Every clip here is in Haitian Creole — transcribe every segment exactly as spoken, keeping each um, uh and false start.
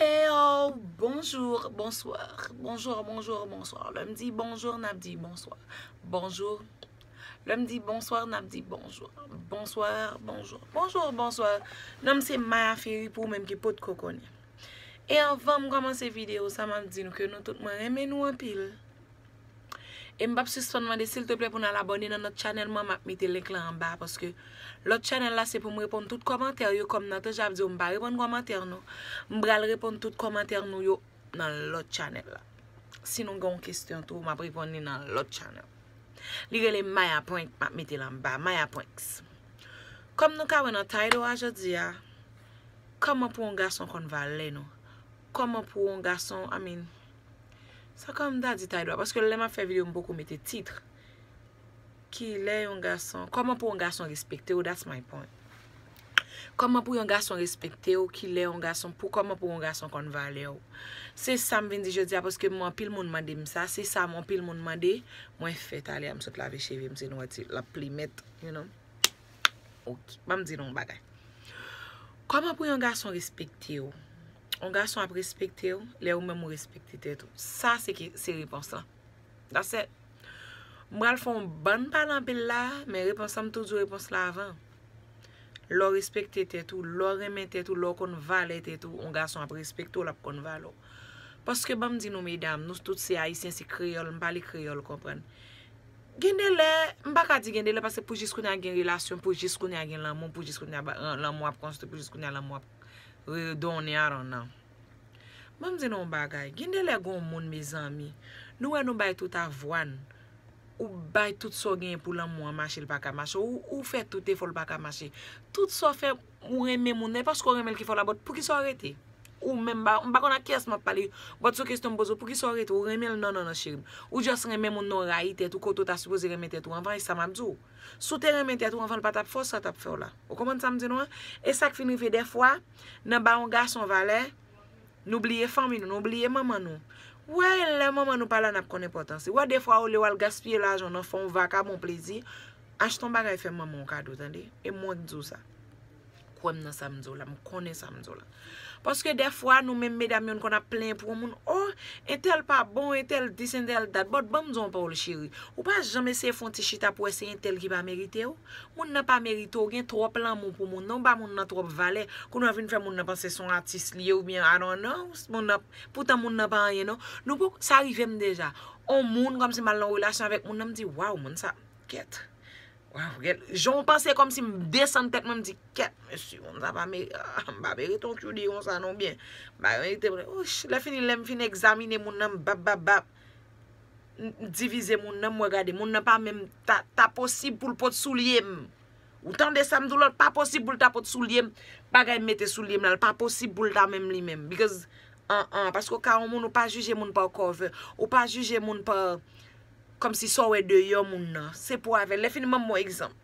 Eyo, bonjou, bonswa. Bonjou, bonjou, bonswa. Lè m di bonjou, n ap di bonswa. Bonjou. Lè m di bonswa, n ap di bonjou. Bonswa, bonjou. Bonjou, bonswa. Non m se Maya Ferry pou ou menm ki potko konnen. E anvan m kòmanse videyo sa, m ap di nou ke nou tout mwen renmen nou anpil. E m p ap sispann mande silteplè pou n al abòne nan lòt chanèl mwen, m ap mete link lan anba, paske lòt chanèl la se pou m reponn tout kòmantè yo, kòm nan te ja ap di w, m pa reponn kòmantè nou. M pral reponn tout kòmantè nou yo nan lòt chanèl la. Si nou gen yon kesyon tou, m ap reponn li nan lòt chanèl. Li rele Maya Prank, m ap mete l anba, Maya Pranks. Kòm nou ka wè nan title a jodi a, kòman pou yon gason konn valè nou? Kòman pou yon gason, I mean, sa kòman m ta di title a, paske lè m ap fè videyo m poko mete tit. Kilè yon gason, kòman pou yon gason respekte w, that's my point. Kòman pou yon gason respekte w, kilè yon gason, pou kòman pou yon gason konn valè w. Se sa m vin di jodi a, paske m anpil moun mande m sa, se sa m anpil moun mande, mwen fèt ale a, m sot lave cheve m, se nou wè ti l ap plimèt, you know. Ok, ban m di nou yon bagay. Kòman pou yon gason respekte w? Yon gason ap respekte w lè ou menm ou respekte tèt ou. Sa se ki, se repons lan. That's it. M pral fè yon bann pale anpil la, men repons lan m toujou repons la avan. Lè w respekte tèt ou, lè w renmen tèt ou, lè w konn valè tèt ou, yon gason ap respekte w, l ap konn valè w. Paske ban m di nou medam, nou tout se ayisyen, se kreyòl, m pale kreyòl, konprann. Gen de lè, m pa ka di gen de lè, paske pou jis kounye a gen relasyon, pou jis kounye a gen lanmou, pou jis kounye a ba- lanmou ap konstwi, pou jis kounye a lanmou ap redonnen, I don't know. Ban m di nou yon bagay, gen de lè gen yon moun, mezanmi, nou wè nou bay tout avwa n, ou bay tout sa w genyen pou lanmou an mache, l pa ka mache, ou, ou fè tout efò, l pa ka mache. Tout sa w fè, ou renmen moun nan, e paske w renmen l ki fè w la, but poukisa w rete? Ou menm, m pa, m pa konn ak kiyès m ap pale, but se yon kesyon m poze w, poukisa w rete? Ou renmen l? Non, non, non, cheri m. Ou just renmen moun nan, w rayi tèt ou, kote w ta sipoze renmen tèt ou anvan, e sa m ap di w. Si w te renmen tèt ou anvan, l pa t ap fè w sa l t ap fè w la. Ou konprann sa m di nou an? E sa k fin rive dèfwa, nan ba yon gason valè, nou bliye fanmi nou, nou bliye manman nou. Wè, lè manman nou pa la, n ap konn enpòtans li. Wè, dèfwa, olye w al gaspiye lajan w nan fè yon vakabon plezi, achte yon bagay, fè manman w kado, tande. E mwen k di w sa. Kwè m nan sa m di w la, m konnen sa m di w la. Paske dèfwa, nou menm medam yo, n konn ap plenyen pou yon moun, o, entèl pa bon, entèl this, entèl that. But ban m di w yon pawòl, cheri. Ou pa janm eseye fè yon ti chita pou wè se entèl ki pa merite w. Moun nan pa merite w, ou gen twòp lanmou pou moun nan, ou ba moun nan twòp valè. Kounye a w vin fè moun nan panse se yon atis li ye, oubyen, I don't know, moun nan, poutan moun nan pa anyen non. Nou poko, sa rive m deja. On moun, kòmsi m al nan yon relasyon avèk moun nan, m di, waw, moun sa, kèt. Waw, kèt. Jan w panse kòmsi m desann tèt mwen, m di, kèt, mesye, moun sa pa meri-, ah, m pa merite yon tchoudi konsa non, byen. M pa merite, ouch, lè fini, lè m fin egzamine moun nan, m bap, bap, bap. M divize moun nan, m wè gade, moun nan pa menm ta, ta posib pou l pot soulye m. Ou tande sa m di w la, l pa posib pou l ta pot soulye m. Bagay mete soulye m la, l pa posib pou l ta menm li menm. Because, an, an, paske w ka yon moun, ou pa jije moun pa cover, ou pa jije moun pa, kòmsi sa w wè deyò moun nan. Se pou avè l. Lè fini, ban m yon egzanp.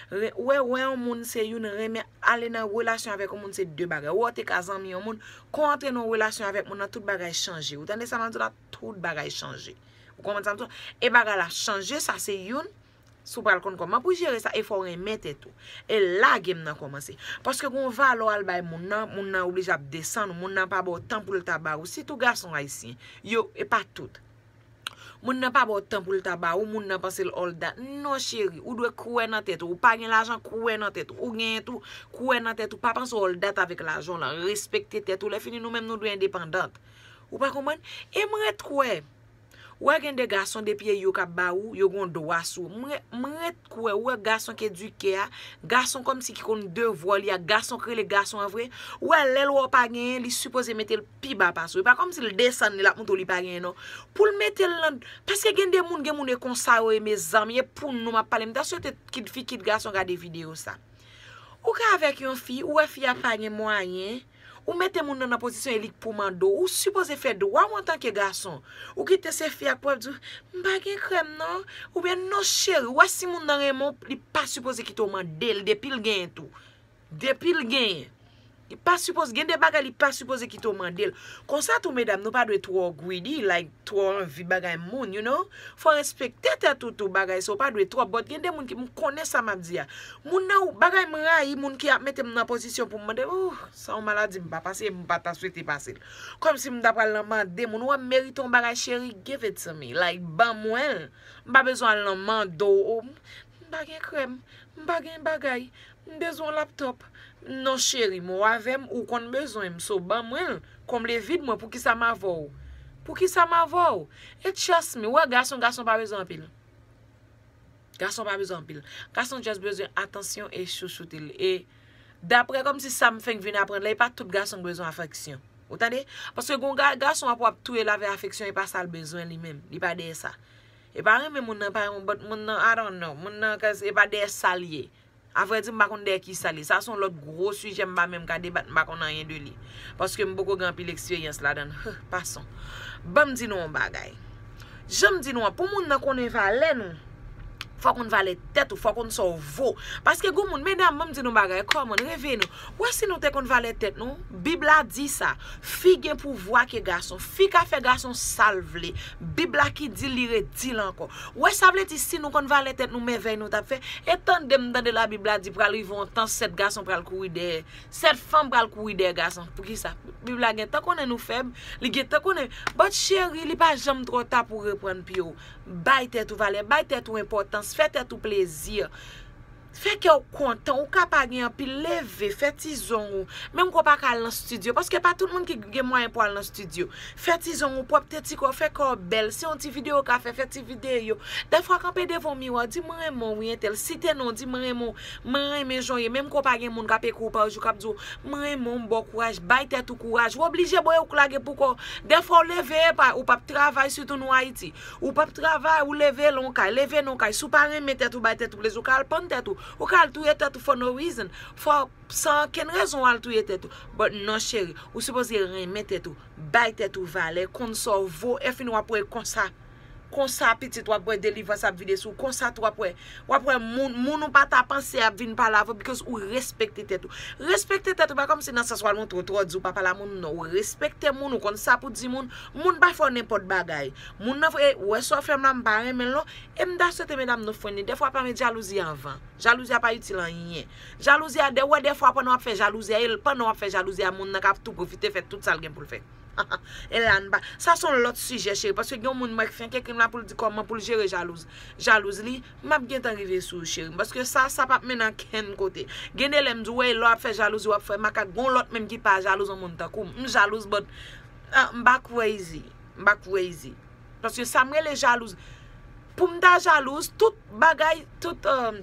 Re-, wè, wè yon moun se youn, renmen ale nan relasyon avèk yon moun se de bagay. Wè w te ka zanmi yon moun, kon w antre nan yon relasyon avèk moun nan, tout bagay chanje. Ou tande sa m ap di w la, tout bagay chanje. Ou konprann sa m di w? E bagay la chanje, sa se youn, si w pral konn kòman pou jere sa, e fò w renmen tèt ou. E la game nan kòmanse. Paske gen yon valè w al bay moun nan, moun nan oblije ap desann ou, moun nan pa ba w tan pou l ta ba ou. Sitou gason ayisyen. Yo, e pa tout. Moun nan pa ba w tan pou l ta ba ou, moun nan panse l all that. Non, cheri, ou dwe kwè nan tèt ou. Ou pa gen lajan, kwè nan tèt ou. Ou genyen tou, kwè nan tèt ou. Pa panse w all that avèk lajan w lan. Respekte tèt ou. Lè fini, nou menm, nou dwe endepandant. Ou pa konprann? E m ret kwè. Ou wè gen de gason, depi e yo k ap ba ou, yo gen yon dwa sou ou. M re-, m ret kwè, ou wè gason k edike a, gason kòmsi ki konn devwa li a, gason k rele gason an vre, ou wè lè l wè w pa genyen, li sipoze mete l pi ba pase w. E pa kòmsi l desann li, l ap montre w li pa genyen non. Pou l mete l nan, paske gen de moun, gen moun e konsa yo ye, mezanmi, e pou nou m ap pale, m ta swete kit fi, kit gason gade videyo sa. Ou ka avèk yon fi, ou wè fi a pa gen mwayen, ou mete moun nan nan pozisyon e li k pou mande w, ou sipoze fè dwa w antanke gason. Ou kite se fi a k pou ap di w, m pa gen krèm non, oubyen non cheri, ou wè si moun nan renmen w, li pa sipoze kite w mande l depi l genyen tou. Depi l genyen. Li pa sipoze, gen de bagay li pa sipoze kite w mande l. Konsa tou, medam, nou pa dwe twò greedy, like, twò anvi bagay moun, you know? Fò respekte tèt ou tou, bagay sa, ou pa dwe twòp. But gen de moun ki, m konnen sa m ap di a. Moun nan, bagay m rayi, moun ki ap mete m nan pozisyon pou m mande, oh, sa yon maladi m pa pase, m pa ta swete pase l. Kòmsi m ta pral nan mande moun, ou wè m merite yon bagay, cheri, give it to me. Like, ban mwen l. M pa bezwen al nan mande w, oh, m pa gen krèm, m pa gen bagay, m bezwen yon laptop. Non, cheri, m ou avè m, ou konn bezwen m, so ban mwen l, konble vid mwen, poukisa m avè w? Poukisa m avè w? E trust me, wè gason, gason pa bezwen anpil. Gason pa bezwen anpil. Gason just bezwen atansyon e chouchoute l. E daprè kòmsi sa m fenk vin aprann la, e pa tout gason k bezwen afeksyon. Ou tande? Paske gon ga, gason ap w ap touye l avè afeksyon, e pa sa l bezwen li menm. Li pa dèyè sa. E pa renmen moun nan, pa renmen, but moun nan, I don't know. Moun nan, cause e pa dèyè sa l ye. Avrèdi, m pa konn dèyè ki sa l ye. Sa se yon lòt gwo sijè, m pa menm ka debat, m pa konn anyen de li. Paske m poko gen anpil eksperyans ladan l. Huh, passons. Ban m di nou yon bagay. Jan m di nou an, pou moun nan konnen valè nou, fòk nou valè tèt ou, fòk nou sa w vo. Paske gon moun, medam, ban m di nou bagay, kòman, reveye nou. Wè si nou te konn valè tèt nou, Bib la di sa. Fi gen pouvwa ke gason. Fi ka fè gason sa l vle. Bib la ki di li redi l ankò. Wè sa vle di si nou konn valè tèt nou, mèvèy nou t ap fè. E tande m tande Labib la di pral rive yon tan, sèt gason pral kouri dèyè. Sèt fanm pral kouri dèyè gason. Poukisa? Bib la gentan konnen nou fèb. Li gentan konnen. But cheri, li pa janm twò ta pou reprann pye w. Bay tèt ou valè, bay tèt ou enpòtans, fè tèt ou plezi. Fè kè w kontan, ou ka pa gen anpil, leve, fè ti zong ou. Menm ke w pa ka al nan estidyo, paske pa tout moun ki gen mwayen pou al nan estidyo. Fè ti zong ou, pwòpte ti kò w, fè kò w bèl. Se yon ti videyo w ka fè, fè ti videyo. Dèfwa kanpe devan yon miwa, di, "Mwen renmen w, wi, entèl." Site non, di, "Mwen renmen w, mwen renmen jan w ye." Menm ke w pa gen moun k ap ekri w pa jou, k ap di w, "Mwen renmen w, m ba w kouraj." Bay tèt ou kouraj. Ou oblije bò yo k lage pou kò w. Dèfwa w leve, epa, ou p ap travay, sitou nou Ayiti. Ou p ap travay, ou leve nan yon kay, leve nan yon kay. Si w pa renmen tèt ou, bay tèt ou plezi, ou ka al pann tèt ou. Ou ka al touye tèt ou for no reason. Fò, san okenn rezon, w al touye tèt ou. But non, cheri, ou sipoze renmen tèt ou. Bay tèt ou valè, konn sa w vo, e fin w ap wè konsa. Konsa, pitit, w ap wè delivrans ap vide sou w. Konsa tou, w ap wè, w ap wè moun, moun ou pa ta panse ap vin pale avè w, because ou respekte tèt ou. Respekte tèt ou, pa kòmsi nan sans w al montre w twò di, w pa pale a moun, non. Ou respekte moun, ou konn sa pou di moun. Moun pa fè w nenpòt bagay. Moun nan vre, wè sa w fè m la, m pa renmen l non. E m ta swete medam nou fwenn li. Dèfwa pa met jalouzi anvan. Jalouzi a pa itil anyen. Jalouzi a, dè, wè dèfwa pandan w ap fè jalouzi a, e pandan w ap fè jalouzi a, moun nan ka tou pwofite fè tout sa l gen pou l fè. E la n pa. Sa se yon lòt sijè, cheri. Paske gen yon moun mwen k fenk ekri m la pou l di kòman pou l jere jalouz, jalouz li. M ap gentan rive sou ou, cheri. Paske sa, sa p ap mennen ankenn kote. Gen de lè m di w, wè, lè w ap fè jalouzi, w ap fè makak. Gon lòt menm ki pa jalouz yon moun tankou m. M jalouz, but, ah, m pa crazy. M pa crazy. Paske sa m rele jalouz. Pou m ta jalouz, tout bagay, tout, euh,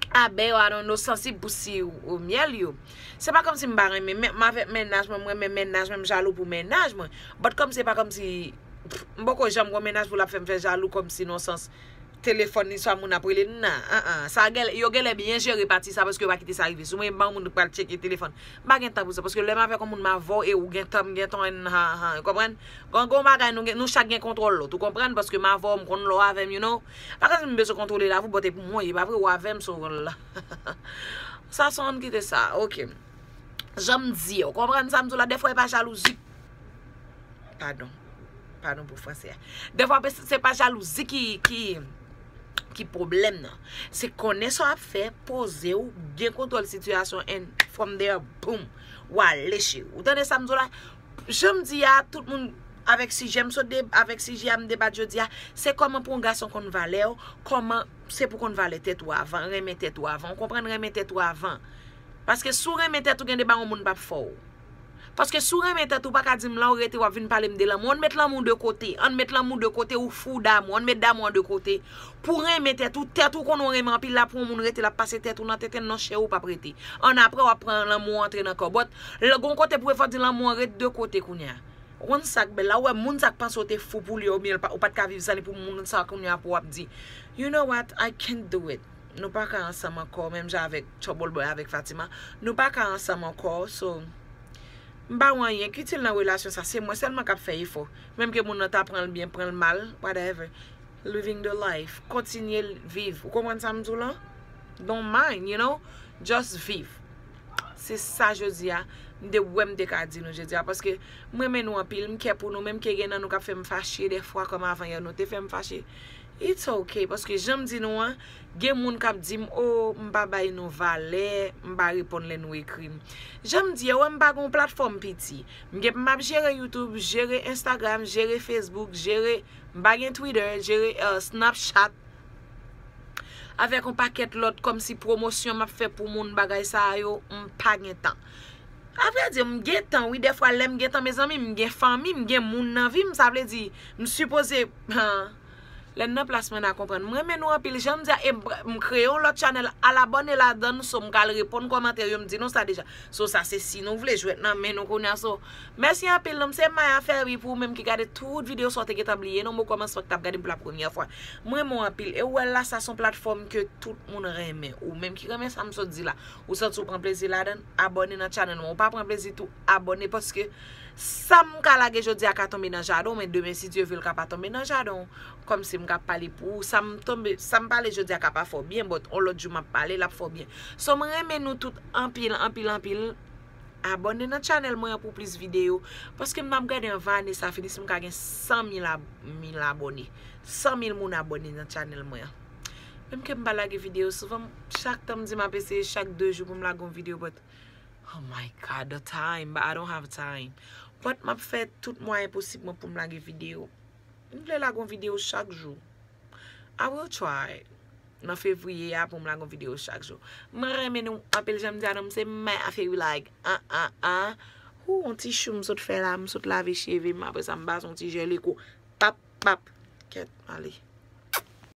abè yo, I don't know, sansib pou si o myèl yo. Se pa kòmsi m pa renmen, men, m avèk mennaj mwen, m renmen mennaj mwen, m jalou pou mennaj mwen. But kòmsi, se pa kòmsi, pff, m poko janm gon mennaj pou l ap fè m fè jalou kòmsi nan sans telefòn li swa moun ap rele, nan, an, an. Sa gen, yo genlè byen jere pati sa paske yo pa kite sa rive sou mwen, ban moun pral tcheke telefòn. M pa gen tan pou sa, paske lè m avèk yon moun m avè w e ou gen tan, m gen tan, ha, ha, ou konprann? Gon, gon bagay nou gen, nou chak gen kontwòl lòt, ou konprann? Paske m avè w, m konn lè w avè m, you know. Pa kòmsi m bezwen kontwole lavi w, but e pou mwen, e pa vre, ou avè m, so, la. Sa se yon kite sa, ok. Jan m di, ou konprann sa m di w la, dèfwa e pa jalouzi. Padon. Padon pou franse a. Dèfwa, se pa jalouzi ki, ki, ki pwoblèm nan. Se konnen sa w ap fè, poze w, gen kontwòl sitiyasyon, and from there, boom, w ale cheri. Ou tande sa m di w la? Jan m di a, tout moun avèk sijè m sot de, avèk sijè a m debat jodi a, se kòman pou yon gason konn valè w, kòman se pou konn valè tèt ou avan, renmen tèt ou avan. Ou konprann, renmen tèt ou avan. Paske si w renmen tèt ou, gen de bagay yon moun p ap fè w. Paske si w renmen tèt ou, pa ka di m la w rete w ap vin pale m de lanmou. Ann met lanmou de kote. Ann met lanmou de kote, ou fou damou. Ann met damou an de kote. Pou renmen tèt ou, tèt ou konnen w renmen anpil la pou yon moun rete l ap pase tèt ou nan tenten, non cheri, ou p ap rete. Ann apre w ap pran lanmou antre nan kò w. But, lè gon kote pou efò di lanmou an ret de kote kounye a. Ou konn sa k bèl la, ou wè moun sa k panse w te fou pou li, oubyen ou pa t ka viv san li, pou moun sa kounye a pou w ap di, "You know what, I can't do it." Nou pa ka ansanm ankò, menm jan avèk Trouble Boy avèk Fatima. Nou pa ka ansanm ankò, so, m pa wè anyen ki itil nan relasyon sa, se mwen sèlman k ap fè efò. Menm ke moun nan ta pran l byen, pran l mal, whatever. Living the life. Kontinye viv. Ou konprann sa m di w lan? Don't mind, you know? Just viv. Se sa jodi a, m te wè m te ka di nou jodi a, paske m renmen nou anpil, m kè pou nou, menm ke gen nan nou k ap fè m fache dèfwa kòm avan yè nou te fè m fache. It's ok, paske jan m di nou an, gen moun k ap di m, o, m pa bay nou valè, m pa reponn lè nou ekri m. Jan m di, yo, m pa gen yon platfòm piti. M gen, m ap jere YouTube, jere Instagram, jere Facebook, jere, m pa gen Twitter, jere uh, Snapchat, avèk yon pakèt lòt kòmsi pwomosyon m ap fè pou moun, bagay sa yo, m pa gen tan. Avrèdi, m gen tan, wi, dèfwa lè m gen tan, mezanmi, m gen fanmi, m gen moun nan vi m, sa vle di, m sipoze, lè n nan plas mwen, n a konprann. M renmen nou anpil, jan m di a, e m, m kreye yon lòt chanèl, al abòne ladan l, so m ka al reponn kòmantè yo, m di nou sa deja. So sa se si nou vle jwèt nan men nou kounye a, so. Mèsi anpil, non m se Maya Ferry pou ou menm ki gade tout videyo sa w te gentan bliye, non m okòmansman k t ap gade m pou la premyè fwa. M renmen w anpil, e ou wè la sa se yon platfòm ke tout moun renmen. Ou menm ki renmen sa m sot di la, ou santi w pran plezi ladan l, abòne nan chanèl mwen. Ou pa pran plezi tou, abòne paske sa m ka lage jodi a ka tonbe nan jaden w, men demen si Dye vle l ka pa tonbe nan jaden w. Kòmsi m ka pale pou ou, sa m tonbe, sa m pale jodi a ka pa fè w byen, but on lòt jou m ap pale, l ap fè w byen. So m renmen nou tout anpil, anpil, anpil. Abòne nan chanèl mwen an pou plis videyo. Paske m ap gade an vane sa fini si m ka gen san mil ab- mil abòne. San mil moun abòne nan chanèl mwen an. Menm ke m pa lage videyo souvan, chak tan m di m ap eseye chak de jou pou m lage yon videyo, but oh my God, the time, but I don't have time. But m ap fè tout mwayen posib mwen pou m lage videyo. M vle lage yon videyo chak jou. I will try. Nan fevriye a pou m lage yon videyo chak jou. Mwen renmen nou anpil, jan m di a non m se Maya Ferry, like, an, an, an. Hoo, yon ti chou m sot fè la, m sot lave cheve m, apre sa m pase yon ti jèl eko. Pap, pap. Kèt, ale.